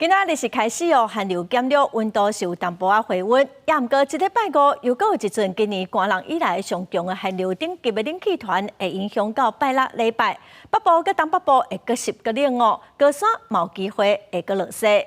今仔日是開始哦，寒流減弱，溫度是有淡薄仔回溫。也毋過，這禮拜五又閣有一陣今年寒冷以來上強的寒流等級的冷氣團，會影響到拜六禮拜，北部佮東北部會閣濕閣冷哦，高山嘛有機會會閣落雪。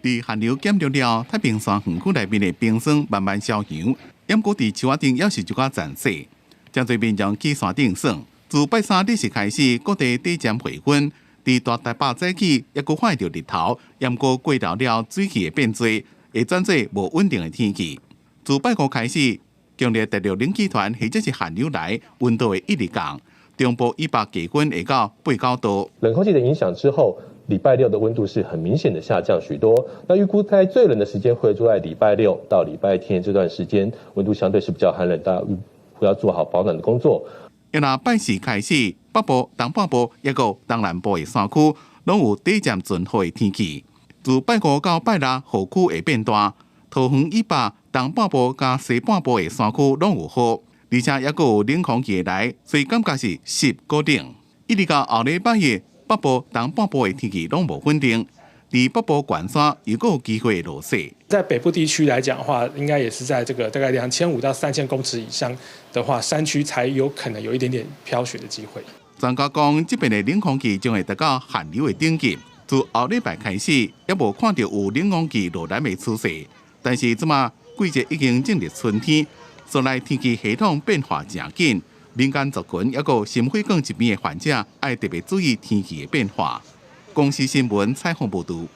佇寒流減弱了，太平山園區內面的冰霜慢慢消融，毋過佇樹仔頂猶是一寡殘雪，真濟民眾去山頂耍。自拜三日時開始，各地短暫回溫。佇大台北早起，猶閣看著日頭，毋過過晝了水汽會變濟，會轉做無穩定的天氣。自拜五開始，強烈大陸冷氣團或者是寒流來，溫度會一直降。中部以北氣溫會到八九度。冷空氣的影響之後，禮拜六的溫度是很明顯的下降許多。那預估在最冷的時間會落在禮拜六到禮拜天這段時間，溫度相對是比較寒冷，大家要做好保暖的工作。若拜四開始，北部、東半部抑閣東南部的山區，攏有短暫陣雨的天氣。自拜五到拜六，雨區會變大，桃園以北、東半部佮西半部的山區攏有雨，而且抑閣有冷空氣來，所以感覺是濕閣冷。一直到後禮拜日，北部、東半部的天氣攏無穩定，佇北部懸山又閣有機會落雪。在北部地區來講的話，應該也是在這個大概2500到3000公尺以上的話，山區才有可能有一點點飄雪的機會。專家講，這邊的冷空氣將會達到寒流的等級。自後禮拜開始，猶無看著有冷空氣落來的趨勢。但是這馬季節已經進入春天，所以天氣系統變化誠緊，民間族群抑閣心血管疾病的患者，愛特別注意天氣的變化。公視新聞採訪報導。